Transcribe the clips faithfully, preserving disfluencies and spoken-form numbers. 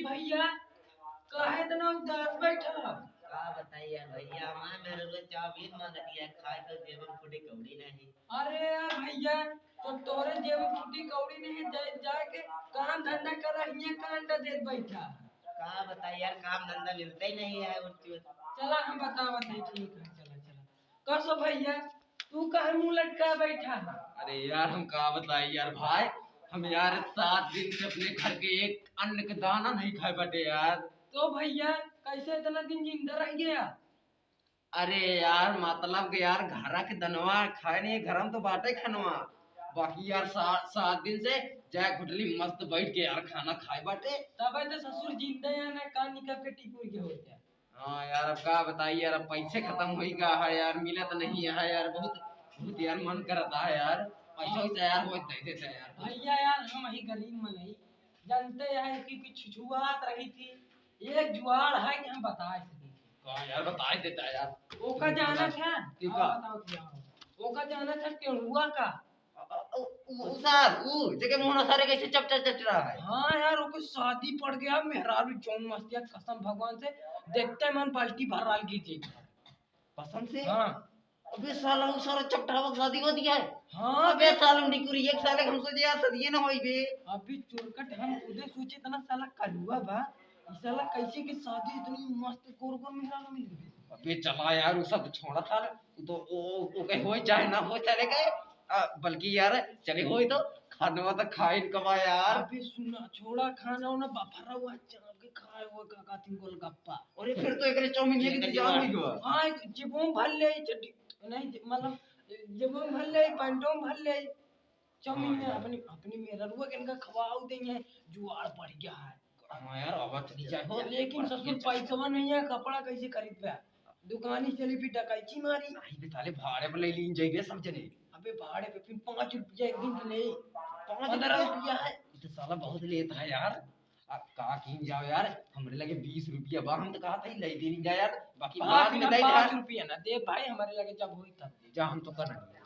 भैया, काहे इतना उदास बैठल ह? का बताई यार भैया, हमार मेहररुआ चाउमीन मांगत है, खाए तो जेब में फूटी कौड़ी नहीं। अरे यार भैया, तो तोरे जेब में फूटी कौड़ी नहीं, जा, जाके काम धंधा करा, हियां का अंडा देत बैठा। का बताई यार, काम धंधा मिलते ही नहीं है। चला हम बतावत है, ठीक है, चला चला। कसो भैया, तू काहे मुंह लटका बैठा है? अरे यार, हम का बताई यार भाई, हम यार सात दिन से अपने घर के एक अन्न के दाना नहीं खाए बाटे यार। तो भैया, कैसे इतना दिन जिंदा रह गया? अरे यार, मतलब कि यार, घरा के दनवा खाए नहीं, घर में तो बाटे खनवा, बाकी यार सा-, सात दिन से जाए होटली मस्त बैठ के यार खाना खाए बाटे। तब तो ससुर जिंदा है ना, का निकल के टिपुर के होते। हाँ यार, अब का बताई यार, अब पैसे खत्म होई गा है यार, मिलत नहीं है यार, बहुत, बहुत यार मन करता है यार, पैसा वैसा यार हो दे देते यार। भैया यार, हम ही गरीब मनई, जानते हैं कि, कि छुछुआत रही थी, एक जुआड़ है कि हम बता सके। का यार, बता ही देता यार। ओका जाना था? ठीक हाँ, है। बताओ क्या हो? ओका जाना था टेढ़ुआ का? अ, अ, उ, उ, उ सार, उ, जेके मुंह सारे कैसे चपटा चट रहा है। हाँ यार, ओके शादी पड़ गया, मेहरारू जौन मस्तिया, कसम भगवान से, देखते मन बाल्टी भर डाल के जी। कसम से? हाँ। अबे साला, उ सारा चपटावा शादी हो दिया है। हाँ। अबे साला, निकुरी एक साले हम सोचे यार, शादी ना होई बे। अभी चुरकट हम खुदे सोचे, इतना साला कलुआ बा, ई साला कैसे के शादी इतनी मस्त गोर गोर मेहरारू मिल गई। अबे चला यार, उ सब छोड़ा था, उ तो, ओ, ओ, ओके होए चाहे ना होए, चले गए। आ, बल्कि यार, चले होए तो खाना तो खाइन कमा यार। अबे सुना, छोड़ा खाना वाना, बफरा हुआ चाप के खाए हुआ का, का तीन गोलगप्पा। अरे फिर तो एकरे चाउमीन ये कितनी जान हुई हुआ। हाँ, एक जेबों भर ले, चड्डी, नहीं, जे-, मतलब, जेबों भर ले, पैंटों भर ले, चाउमीन हाँ में यार। अपनी, अपनी मेहररुआ के इनका खवाओ दे, ये जुआड़ पड़ गया है। हाँ यार, आवाज चली जाए हो। लेकिन ससुर पैसवा नहीं है, कपड़ा कैसे खरीद पे? दुकानी चली फिर डकैती मारी। नहीं बे, ताले भाड़े पे ले लीन जाइबे सब जने। अबे भाड़े पे फिर पाँच रुपया एक दिन के ले, पाँच पन्द्रह रुपया। रुपया है। ये तो साला बहुत लेता है यार। अब का कीन जाओ यार, हमरे लगे बीस रुपया बा, हम तो कहा था ही ले दे जा यार, बाकी हाँ, बाद में फिर दे दे। पाँच रुपया ना दे भाई, हमारे लगे जब होई तब दे। जा, हम तो कर रहे हैं।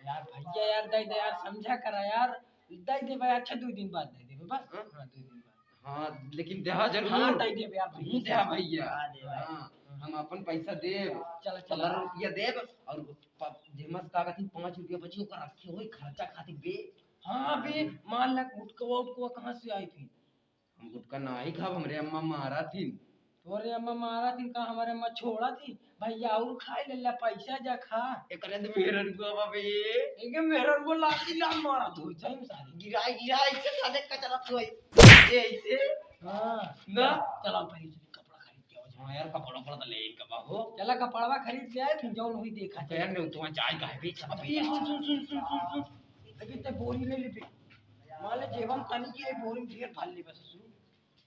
यार भैया यार, दे दे यार, समझा करा यार, दे दे भाई, अच्छा दो दिन बाद दे दे बस। हाँ? हाँ, दो दिन बाद। हाँ, लेकिन देहा जरूर। हाँ, दे देबे यार, तू देहा भैया। हाँ, दे भाई। हाँ, हम अपन पैसा देब, चला, चला। पन्द्रह रुपया देब और प-, जेमा से का कहती, पाँच रुपया बची, ओकर रखे होई खर्चा खातिर बे। हाँ, अबे मान ला, गुटकवा उटकवा कहाँ से आई फिर? हम गुटका ना ही खाब, हमरे अम्मा मारा थी। तोरे अम्मा मारा थी का, हमारे अम्मा छोड़ा थी? भैया और खाए ले ला, पैसा जा खा। एकरे तो मेहररुआ बा बे। एके मेहररुआ लाठी ला मारा तू, सही में साले। गिराई, गिराई से साले कचरा तू आई। ऐसे, ऐसे। हाँ। ना? चला पहले चली कपड़ा खरीद के आओ। हाँ यार, कपड़ा उपड़ा तो ले इनका बाबू। चला कपड़वा खरीद के आए, फिर जौन हुई देखा जाए। यार, नहीं, तुम्हारा जाए काहे बे? अबे सुन, सुन, सुन। अबे ते बोरी ले ले बे। मान ले जेबम तनी की है, बोरी में ढेर भर ले बस।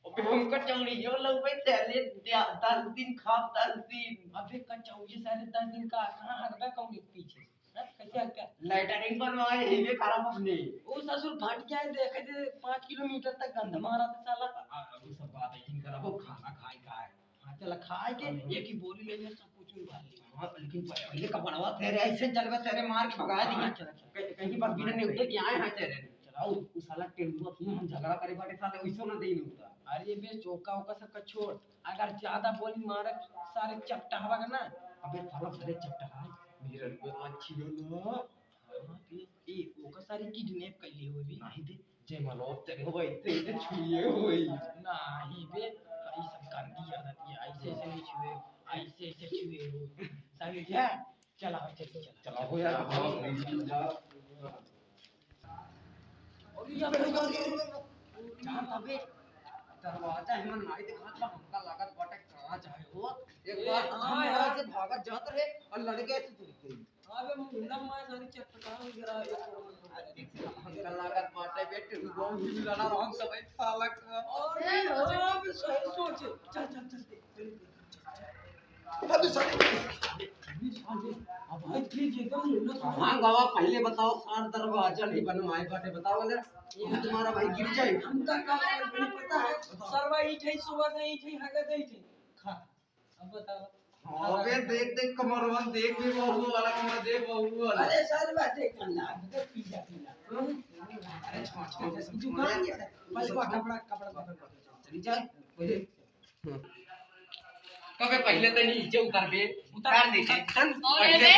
अबे हम कचौड़ियो लउबे, तेले द्या-, दस दिन खाब, दस दिन। अबे कचौड़ी सारे दस दिन का, कहाँ हगबे कौन एक पीछे? हैं? कैसे हगबे? लेटरिन बनवाए ही में खराब अपने। ओ ससुर फट जाए, देखे थे पाँच किलोमीटर तक गंध मारा था साला। आ, आ, वो सब बात है, जिन करा वो खाना खाए का है। हाँ, चला खाए के हाँ। एक ही बोरी ले ले, सब कुछ उठा ले। हाँ, लेकिन पहले कपड़वा तेरे ऐसे चलबे, तेरे मार के भगा दी। हाँ, चला, चला। कहीं, कहीं पर बिना नेवते के आए हैं तेरे। चलाओ, उ साला टेढ़ुआ की हम झगड़ा करे बाटे साले, वैसो ना देई होता। अरे बे, चौका ओका सबका छोड़, अगर ज्यादा बोली मारे सारे चपटहवा का ना। अबे साला भले चपटहा है, मेरा रुपये अच्छी हो ना। हाँ बे, ए, ओका सारे किडनैप कर लिए हो बे। नहीं बे, जय माला तेरे हो भाई, तेरे तो छुए होई। नहीं बे, ई सब गंदी आदत है, ऐसे ऐसे नहीं छुए, ऐसे ऐसे छुए हो। समझे? चला, चल, चला। चला हो यार, बहुत नहीं जा। अरे यार, अरे, अरे, अरे, अरे, जान अबे, दरवाजा हमन नाई देखात बा, हमका लागत बाटे कांच है हो। एक ए, बार हाँ हम यार। यहाँ से भागत जात रहे और लड़के से टूट गई। हाँ बे, मुंडा मार सारी चटपटा हो गया। हमका लागत बाटे बेटे, वो भी लड़ा हम सब एक साला का। अरे, हाँ बे, सही सोचे। चल, चल, चल, चल, चल। अब भाई, please, एकदम ना सुनो। हाँ, गवा, पहले बताओ, सार दरवाजा नहीं बनवाए बाटे, बताओ ना। ये तुम्हारा भाई गिर जाए। हमका का यार, नहीं पता है। सरवा ई थे, सुबह से ई थे, हगा दे थे। खा। अब बताओ। हाँ, बे, देख, देख, कमरवा, देख, बे, बहू वाला कमरा, देख, बहू वाला। अरे, सरवा, देख, ना, देख, पीला, पीला। अरे, छोड़, छोड़, छोड़, दुकान छोड़। ये है। बस, बस, कपड़ा, कपड़ा, कपड़ा, कपड़ा। चली जाए। कबे पहिले तो नीचे उतर बे। उतार दे। चल, और पहिले,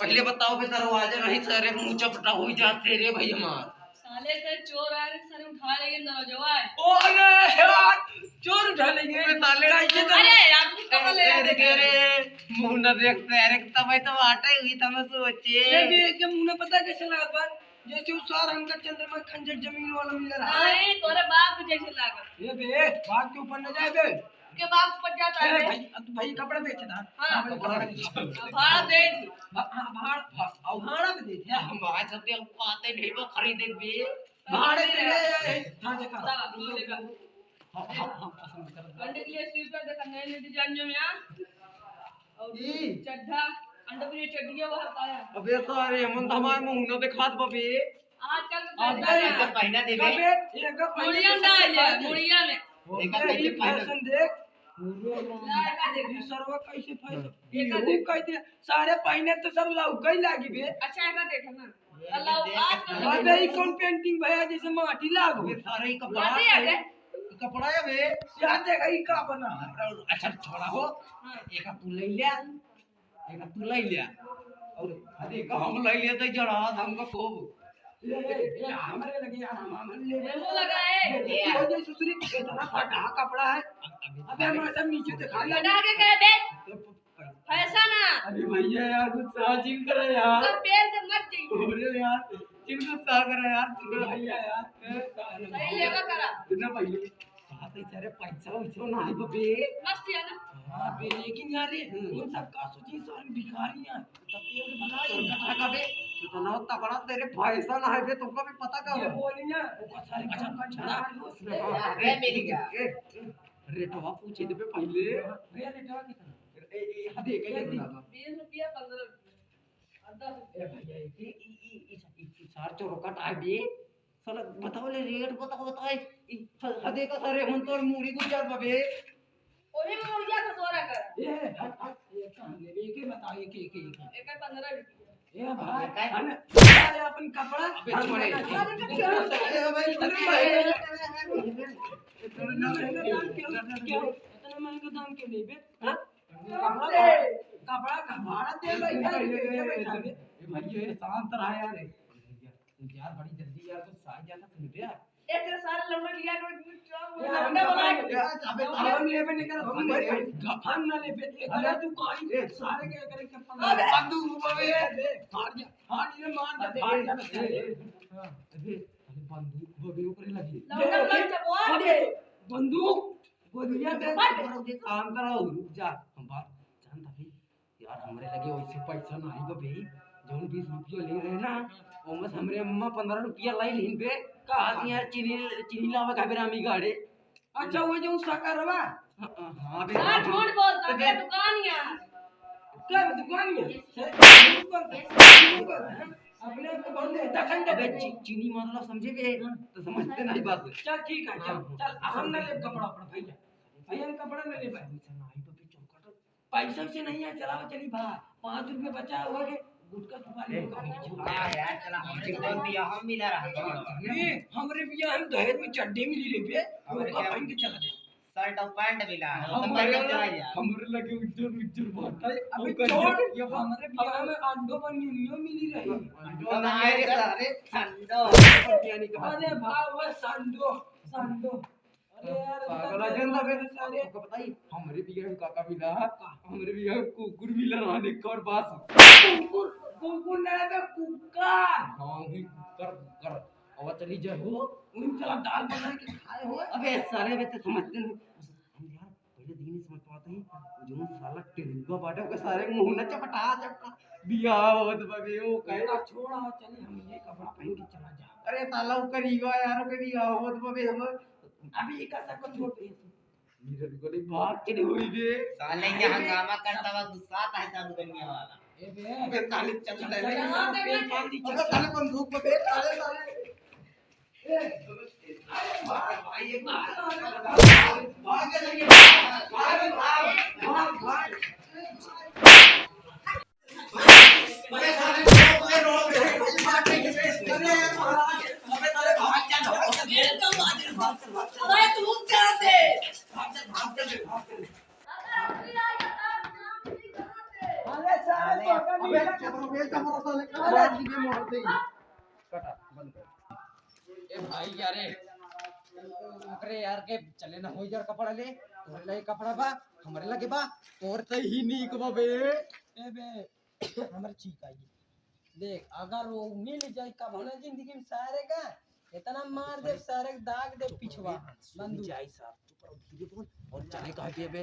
पहिले बताओ बे, दरवाजा नहीं सारे मुँह चपटा हुई जाते रे भाई हमार। साले के चोर आ रहे, सारे उठा लेंगे दरवाजा। अरे यार, चोर उठा लेंगे। अबे साले, अरे यार, तू कब ले अरे, अरे, अरे, मुँह ना देखते, अरे, तब तो आटा ही हुई था, मैं सोचे। ये भी एकदम मुँह ना पता कैसे लगा बा? जैसे वो सार हमका चंद्रमा खंजर जमीन वाला मिल रहा है। नहीं, तोरे बाप जैसे लागत। ये बे, बाप के ऊपर न जाए बे। के बाप ऊपर जाता है। भाई, अब तू भाई कपड़ा बेचे था। हाँ। कपड़ा बेचे। अब भाड़ा दे दी। भा-, हाँ, भाड़ा, भा-, अब भाड़ा में दे दिया। हम भाड़ा सब के बातें नहीं वो खरीदे बे। भाड़े से ले आए। हाँ, देखा। हाँ, हाँ, हाँ, पसंद कर। पंडित के लिए स्लीपर देखा, नए नए डिजाइन में आ। और चड्ढा, अंडरवियर चड्ढिया वो हटाया। अबे सारे, हमन तो हमारे मुंह न दिखात बबे। आजकल तो अबे, चड्ढा एक है। पहना देबे। अबे, एक पहना मुड़िया देबे, ना आइए, मुड़िया में। एक अबे, कैसे ये पहना? फैशन देख। ला, एका देख। ये सरवा कैसे फैशन? हाँ। एका देख। कहते, सारे पहने तो सब लौकई लागी बे। अच्छा, एका देख ना। अबे, ई कौन पेंटिंग भैया, जैसे माटी लागो? ये सारा ही कपड़ा है। माटी है बे? ई कपड़ा है बे। यार, देख, ई का बना है? अच्छा, छोड़ा हो। हाँ। एक तू ले ले, एक तू ले ले। और अरे, एक हम ले ले तो जड़ा हमको खूब। ए, ए, ए, हमरे लगे यार, हम, हम ले ले। वो लगा है। ये, ये, ये, ये सुसरी, इतना फटा कपड़ा है। अबे, हमारे सब नीचे दिखा ले। हटा के कह दे। फैशन है। अरे भैया यार, गुस्सा जिन करे यार। तो पेल दे, मर जाइए। अरे यार, जिन गुस्सा करे यार, जिन भैया यार। सही लेवा करा। इतना पहले बात है, सारे पैसा वैसा ना है बबे। मस्त है ना? हाँ बे, लेकिन यार, हम्म। उन सब का सोची, सारे भिखारी हैं। तो पेल बना और कथा का बे, तू तो ना उतना बड़ा, तेरे पैसा ना है बे, तुमको भी पता का ये हो? बोली ना, वो सारे अच्छा, काम का अच्छा। झाड़ लो। हाँ, ए, ए, मेरी ए, क्या? ए, ए, रेटवा पूछे देबे पहिले। भैया, रेटवा कितना? ए, ए, हाँ, देख, ए, देख, देख। बीस रुपया, पन्द्रह रुपया। और दस रुपया। ए, भैया, ए, ए, ए, ए, ए, सार चोरकट आए बे। साला, बताओ ले, रेट बताओ, बताओ। ए, ह-, हदे का सारे, हम तो मूड़ी गुजार बबे। ओही में मुर्गिया का सोरा कर। ए, हट, हट, ए, कहाँ लेबे? एके बताओ, एके, एके, एके। एके पन्द्रह रुपया। ए भाई, एके? अरे, अरे, अपन कपड़ा, अबे, हम छोड़े। बना के अरे, अरे, अरे, अरे, इतना महंगा दाम क्यों, क्यों, इतना महंगा दाम क्यों लेबे? हाँ? कपड़ा, कपड़ा का भाड़ा दे भाई, ए, ए, ए, ए, ए, ए, भाई, ये शांत रहा यार। यार, बड़ी जल्दी यार, कुछ साथ जाना सुन बे। ए, तेरे सारे लौंडे लिया कर, तू क्या बोल रहा है? लौंडे वाला है। यार, अबे, हम लेबे नहीं कर, हम भाई, भाई, हम ना लेबे। ए, अरे, तू कहीं ए, सारे के करे के अबे, बंदूक उठावे। ए, ए, फाड़ जा, फाड़ जा, मार जा, अबे, फाड़ जा, ए, ए, ए, हाँ, अबे, अरे, बंदूक बबे ओकरे लगे। लौंडा ए, वाला ए, चपवा अबे, दे। बंदूक, बंदूक दे, हट। काम करो, रुक जा, हम बात जानता भी। यार, हमरे लगे वैसे पैसा नाही बा बे। जौन बीस रुपया ले रहे ना, ओमे से हमरे अम्मा पन्द्रह रुपया लाई लिहिन बे। का? कहा कि यार, चीनी, चीनी लावे खातिर रामी गाड़े। अच्छा, वो जो सकरवा? हाँ, हाँ, हाँ, बे। का झूठ बोलता तो बे, बे दुकान यार। का दुकान यार? झूठ बोलता, झूठ बोलता, हाँ? अपने आप को बहुत दखन दे अबे, दे। ची-, चीनी मतलब समझे बे? हाँ। तो समझते नहीं बात। चल, ठीक है, चल, हाँ, हाँ। चल, हम ना ले कपड़ा उपड़ा, भैया। भैया, हम कपड़ा ना ले पाए। पैसा से नहीं है, चलाओ, चली भा, पाँच रुपये बचा हुआ के गुटखा सुपारी ए, में कभी हाँ यार, चला, हमरे कौन बियाह में मिला रहा था? ए, हमरे बियाह में दहेज में चड्डी मिली रे बे, हमरे ओका क्या? पहन के चला जा। शर्ट और पैंट मिला है, ओका हमरे पहन के चला जा। हमरे लगे उज्जर, उज्जर बात है, अबे ओकर छोड़, ये बात हमरे बियाह में अंडो बनियो मिली रही। अंडो ना आए रे सारे, संडो। अरे भाई, वो संडो, संडो। अरे यार, पागल है, जानता बे? सारे। आपको बताई, हमरे बियाह में का का मिला? का? हमरे बियाह में कुकुर मिला रहने का और बास। कुकुर, कुकुर ना बे, कुकर। हाँ, वही कुकर, कुकर। अब चली जाए हो, उन चला दाल बना के खाए हो। अबे सारे, बे तो समझते नहीं। हम यार, पहले दिन ही समझ पाते हैं, जो साला टेढ़ुआ बाटे, ओके सारे मुंह ना चपटा, चपटा। बियाह होत बा बे, ओ कहे। का छोड़ा, चली हम ये कपड़ा पहन के चला जा। अरे साला, ओकर ईवा यार, ओकर बियाह होत बा बे, हम अभी एका सब को छोड़ दे। मेरे को नहीं बात के नहीं हुई बे। साले ये हंगामा करता हुआ गुस्सा आता है सब दुनिया वाला। ए बे। अबे साले चल रहे हैं। चल, चल, चल, चल। अबे साले बंदूक पे बे, साले, साले। ए, अरे भाग, भाई, ये भाग। भाग, भाग, भाग, भाग, भाग। अबे तू क्या दे? कटा, बंद कर। ए भाई यार, रे, ओकरे यार के चले ना हो यार, कपड़ा ले, तोरे लगे कपड़ा बा, हमरे लगे बा, तोर त ही नीक बा बे। ए बे, हमर चीक आई। देख, अगर वो मिल जाई कब ना जिंदगी में सारे का, इतना मार दे, सारे के दाग दे पिछवा। नंदू। जाई सार, चुप रहो, धीरे बोल। और चले कहा के बे,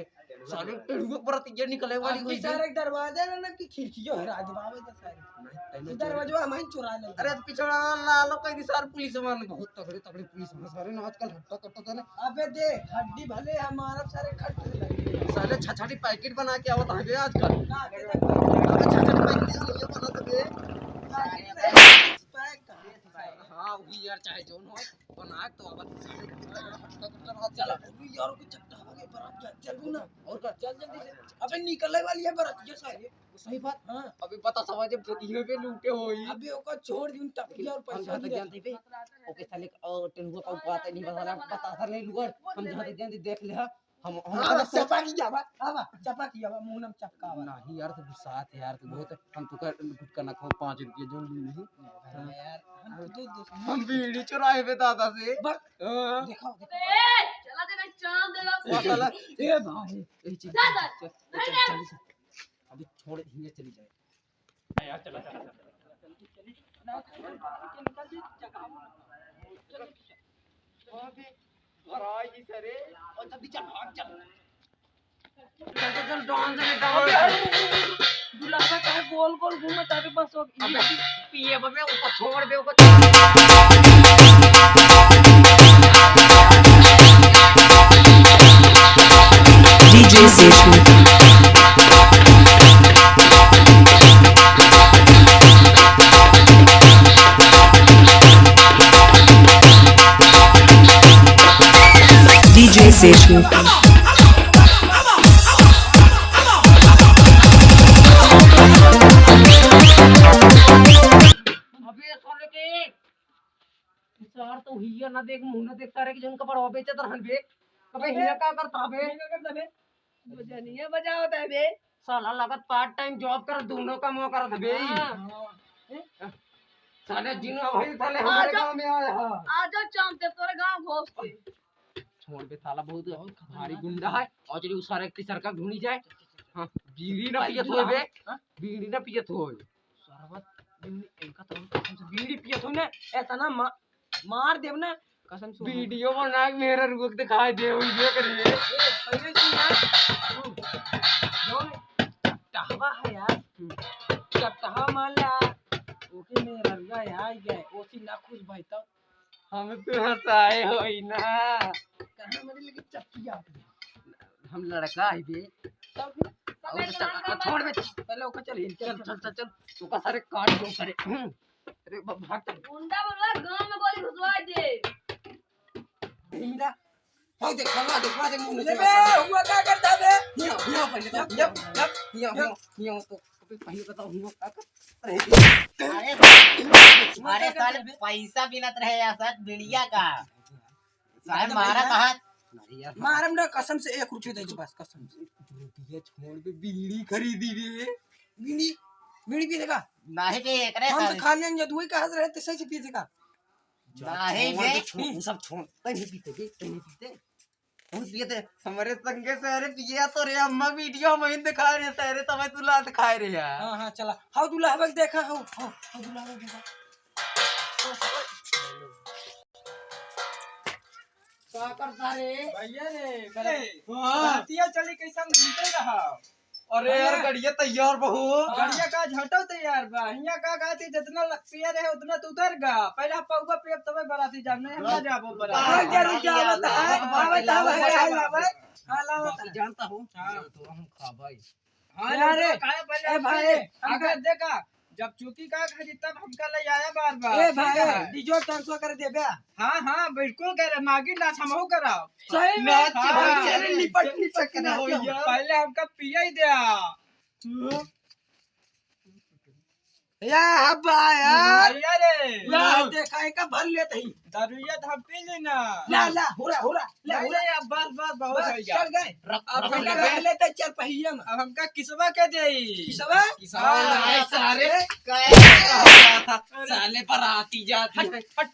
सारे टेढ़ुआ पर ये निकले वाली अब की हुई सारे के दरवाजे ना, ना कि खिड़कियों हरा दबावे तो सारे। नहीं, तैने तू दरवाजा हम ही चुरा ले। अरे, तो पिछड़ा लालो कह दी सार, पुलिस वाले बहुत तगड़े, तगड़े पुलिस वाले सारे ना आजकल हट्टा कट्टा सारे। अबे दे, हड्डी भले हमारा सारे खट से लगे। साले छछड़ी पैकेट बना के आवत हवे आजकल। ना, अबे छछड़ी पैकेट ये बना सके। पैकेट नहीं, पैक का। हाँ, वही यार, चाहे जौन हो, बना तो अब चल, अभी यार को चट्टा हो गए, बरात जा, चल भी ना। और का? चल जल्दी से। अबे निकलने वाली है बरात, ये सारे। सही बात। हाँ। अबे बता समझ, जब ये पे लूटे होई। अबे ओका छोड़ दी, उन टपकी और हम पैसा जहाँ तक नहीं जानते रहता। बे, ओके साले, और टेढ़ुआ का बात नहीं बता रहा, बता सर नहीं लुआ, हम जहाँ तक जानते देख ले, हाँ। हम, हम हाँ, बस चपा की जावा, आवा, चपा की जावा, मुंह नम चपका आवा। नहीं यार, तू गुस्सा है यार, तू बहुत, हम तो कर, गुटखा ना खाओ, पाँच रुपये जो ली नहीं। अरे यार, हम तो दो दोस्त हैं। हम बीड़ी चुराए बे दादा से। बक। हाँ। दिखाओ, दिखाओ। ए, चला दे ना, चांद दे दो। वो साला, ए भाई, ए चल, दादा, चल, चल, नहीं चल, यार। चल, चल। अभी छोड़, हियाँ चली जाए। चल, चल, चल, डॉन से निकल। अबे, अरे, दुल्हा काहे गोल गोल घूमत है बस। अबे, पिए बबे, ऊपर छोड़ दे, ऊपर। DJ Seshu. DJ Seshu. अबे साले के, सार तो हिया ना देख, मुंह ना देख, सारे के जन कपड़वा बेचत रहन बे। अबे हिया का करता बे? हिया का करता बे? बजनिया बजावत है बे। साला लगत part time job कर, दोनों का मुंह करत बे। हाँ। साले जिन भाई साले हमारे गांव में आया है। आ जाओ चांद से तोरे गांव घोष के। छोड़ बे, साला बहुत भारी गुंडा है। और चलिए, उस सारे की सरकार ढूंढी जाए। हाँ, बीड़ी ना पियत होए बे। हाँ? बीड़ी ना पियत होए। सरबत, बीड़ी, इनका तो कसम से बीड़ी पियत हो ना, इतना मा-, मार देब ना, कसम से। वीडियो बना के मेरा रुक दिखाई दे, वही देख रही है। ए, पहले सुन यार, सुन। जौन टहवा है यार, टहवा मान ला, ओके मेरा रुआ यार, ये ओसी ना खुश भाई तब। हम तो हंसाए होई ना। कहाँ मरे लेकिन चप्पी आती है। हम लड़का है बे। तब फिर? और तो चल, छोड़ बे। पहले ओका चल, चल, चल, चल, चल। ओका सारे काट दो सारे। हम्म। अरे ब-, भाग चल। गुंडा बोला, गांव में गोली घुसवा दे। ढीला। हाँ, देख, हाँ, देख, हाँ, देख, मुंह ये नहीं बे, हुआ क्या करता बे? हिया, हिया, पहले तो, हिया, हिया, हिया, हिया, तो। अबे पहले बताओ, हुआ का कर रहे थे? अरे, अरे साले, पैसा बिनत रहे यार सर, बिड़िया का। साले मारा कहाँ? अरे यार, मारम ना, कसम से एक रुपये दे दो बस, कसम से। रुपया छोड़ दे, बीड़ी खरीदी रे। बीड़ी, बीड़ी पी देगा? नहीं बे, एकरे हम तो साले। खा लेंगे, तू ही कहाँ से रहे, तो सही से पी देगा। नहीं छोड़ बे। दे, छोड़, वो सब छोड़, तै नहीं पीते बे, तै नहीं पीते। बहुत पिए थे। हमारे संगे से, अरे पिए तो रे अम्मा, वीडियो में ही दिखा रहे थे, अरे तब तू लात खाए रे यार। हाँ, हाँ, चला। हाउ दुल्हा बक देखा, हाउ, हाउ, हाउ दुल्हा बक देखा। का करता रे? भैया रे, ए, हाँ। बरातिया चली कैसन घूमते रहा? अरे यार, अरे। गड़िया तैयार बा हो। गड़िया का झटो तैयार बा। हियाँ का कहती, जितना लक्सिया रहे, उतना तो उतर गा। पहले हम पौवा पियब, तबे बराती जाब, नहीं हम ना जाबो बराती। हाँ, जरूर जाबो, तो हाँ, आवे, तो आवे, हाँ, लावा, हाँ। बाकी जानता हूँ, हाँ। तो हम खा भाई। हाँ, अरे, खाए पहले ए हम भाई, खाए। अगर देखा, जब चौकी का खाती, तब हमका ले आया बार बार। ए भाई, ठीक है। डीजो ट्रांसफर कर देबे। हाँ, हाँ, बिल्कुल करे, नागिन नाच हमहू कराओ। सही में? नाच, हाँ, नाच, अरे, अरे, लिपट, लिपट के ना नाच। हो यार। पहले हमका पिया ही दे। या हब्बा यार। भैया रे। या देखा, एक भर लेत ही। दारुइया तो हम पी ली ना। ला, ला, हुरा, हुरा, ला, नहीं, हुरा। नहीं, अब बस, बस, बहुत बस, हो गया। चल गए। रख, अब रख हम ले। पहले तो चार पहिया में। अब हमका किसवा के देई? किसवा? किसवा हाँ। नहीं, सारे। अरे। साले पर आती जाती हट, है। हट।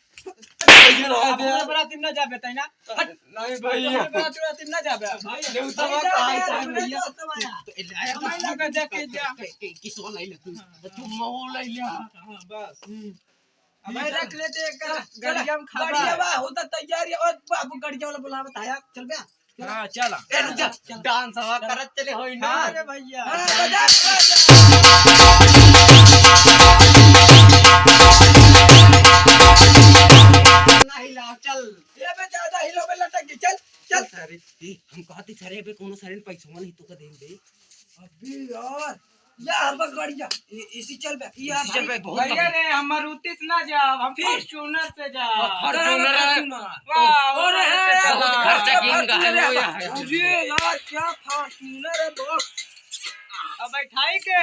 अपने बराती में ना जाबे, तै ना। हट। नहीं भैया। अपने बराती, बराती में ना जाबे। भाई, देवता नहीं, बात नहीं, आई नहीं, था नहीं, भैया। नहीं, नहीं, तो ले आया। हमारे लगे जाके जा। ए, ए, किसवा लाई ले तू। हाँ, तो तू मऊ लाई ले। हाँ, बस। हम्म। अब भाई रख लेते एक चला, चला, गड़िया में खाबा। गड़िया बा, होता तैयार है। और बाबू गड़िया वाला बुलावत है यार, चल बे। हाँ, चला। ए, रुक जा, चल। डांस हवा चल। करत चले होई ना। हाँ रे भैया। हाँ, बजा, बजा। नहीं लाओ, चल। ये बे ज्यादा हिलो बे लटक गई, चल, चल। अरे, ए, हम कहती सरे बे कोनो सरे पैसवा नहीं तो का देन बे। अबे यार, या हवा गड़िया, ए, एसी चल बे, या एसी चल बे, बहुत भैया कम। रे, हम मारुति से ना जाब, हम फिर? Fortuner से जाब। Fortuner है। Fortuner। वाह, और वाह, है, वाह, बहुत खर्चा वाह, किन का है, Fortuner वो है। यहाँ है। अरे यार, क्या Fortuner है, boss। अब बैठाई के?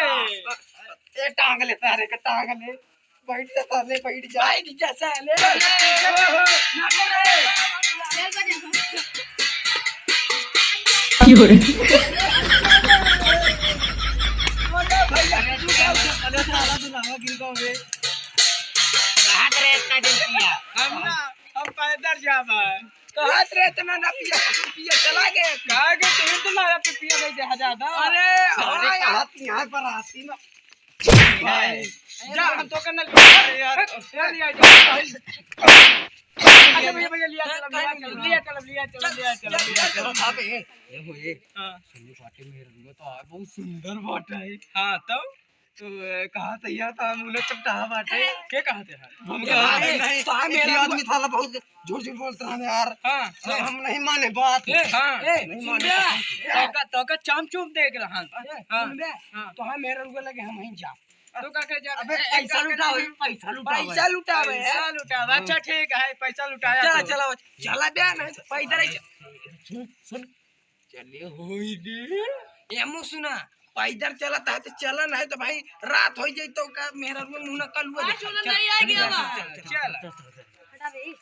ए, टांग ले, सारे के टांग ले। बैठ जा साले, बैठ जा। बैठ जा साले। की हो रे? अरे भैया, अरे साला दुल्हवा गिर गओ बे। कहाँ करे इतना दिन किया? हम ना, हम पैदल जाबा। कहाँ रे इतना ना पिया, पिया चला गए। कहाँ गए? तू तो मारा पे पिया गई दे हजार। अरे, अरे, हाँ यार। कहाँ यहाँ पर आती ना। जा, हम तो करना लिया यार। यार, लिया जा। अच्छा, भैया, भैया, लिया चलो, लिया चलो, लिया चलो, लिया चलो, लिया चलो, लिया चलो। चलो, साहब, ए, ए, हो, ए। हाँ। सुनिए, बाटे में रंगो तो आ, बहुत सुंदर बाटे है। हाँ, तो? तो, ए, कहा था यार, तो हम उन्हें चपटाहा बाटे। के कहा थे यार? हम ए, कहा भाई, थे, नहीं, तो हम एक ही आदमी था ना, बहुत झूठ झूठ बोलता है यार। हाँ, तो हाँ। हम नहीं माने बात। ए, हाँ। ए, नहीं सुन माने बे। बात। तोका, तोका चाम चुम देख रहा है। ए, हाँ, सुन बे। हाँ। तो हम मेरे रुके लगे हम वहीं जा। तू का के जा? अबे ए, ए, पैसा का लुटावे, के पैसा लुटावे। पैसा लुटावे, पैसा हैं? लुटावे। हाँ। अच्छा ठीक है, पैसा लुटाया चला, तू। चला, चला, चला बे, नहीं तो पैदल ही चल। सुन, सुन। चले होई रे। ए, मुँह सुना, पैदल चलत है तो चला, नहीं तो भाई रात हो जाई तो का मेरा मुँह ना कलुआ आज देखा। उन्हें चल, नहीं आ चल, गया चल, बा। चल, चल, चल। चल। हटा बे।